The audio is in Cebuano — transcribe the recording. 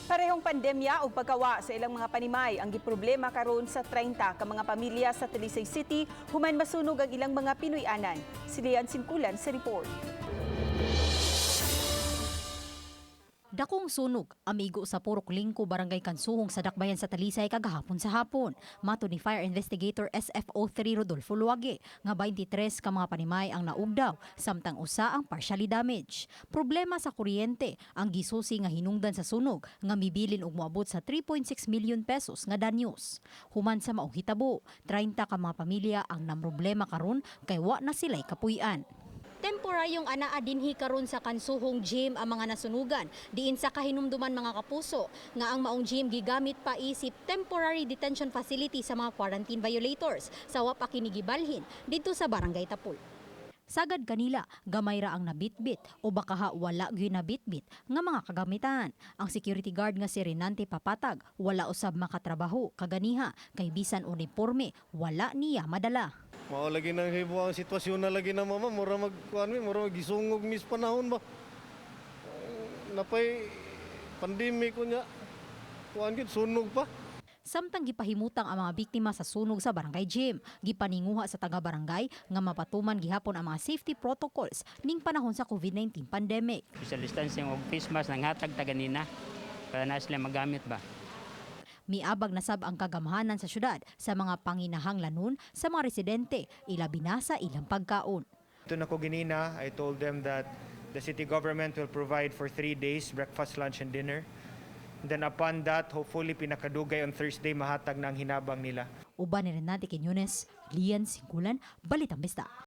Parehong pandemya o pagkawa sa ilang mga panimay ang giproblema karon sa 30 ka mga pamilya sa Talisay City human masunog ang ilang mga Pinoy-anan. Si Lian Sinkulan sa report. Dakong sunog, amigo sa Purok Lingko, Barangay Kansuhong sa Dakbayan sa Talisay kagahapon sa hapon. Mato ni Fire Investigator SFO3 Rodolfo Luage nga 23 ka mga panimay ang naugdaw samtang usa ang partially damaged. Problema sa kuryente ang gisusi nga hinungdan sa sunog nga mibilin og moabot sa 3.6 million pesos nga danyos. Human sa maong hitabo, 30 ka mga pamilya ang namroblema karon kay wa na sila'y kapuy-an. Temporaryong anaa dinhi karon sa Kansuhong Gym ang mga nasunugan. Diin sa kahinumduman, mga kapuso, nga ang maong gym gigamit pa isip temporary detention facility sa mga quarantine violators sa wa pa kini gibalhin didto sa Barangay Tapul. Sagad kanila, gamay ra ang nabitbit o baka ha wala gyud nabitbit nga mga kagamitan. Ang security guard nga si Renante Papatag wala usab makatrabaho kaganiha kay bisan uniforme wala niya madala. Mao lagi nang hibo ang sitwasyon na lagi na, mama, mura mag kuan mi, mura magisungog mis panahon ba. Napay pandemic ko nya. Kuan gid sunog pa. Samtang gipahimutang ang mga biktima sa sunog sa Barangay Gym, gipaninguha sa taga-barangay nga mapatuman gihapon ang mga safety protocols ning panahon sa COVID-19 pandemic. Social distancing og face mask nang hatag ta ganina para na sila magamit ba. Miabag na sab ang kagamhanan sa syudad sa mga panginahanglanon sa mga residente, ilabi na sa ilang pagkaon. Ito na ko ginina, I told them that the city government will provide for 3 days, breakfast, lunch, and dinner. And then upon that, hopefully pinakadugay on Thursday, mahatag na ang hinabang nila. Uban ni Renate Quiñones, Lian Singkulan, Balitang Bista.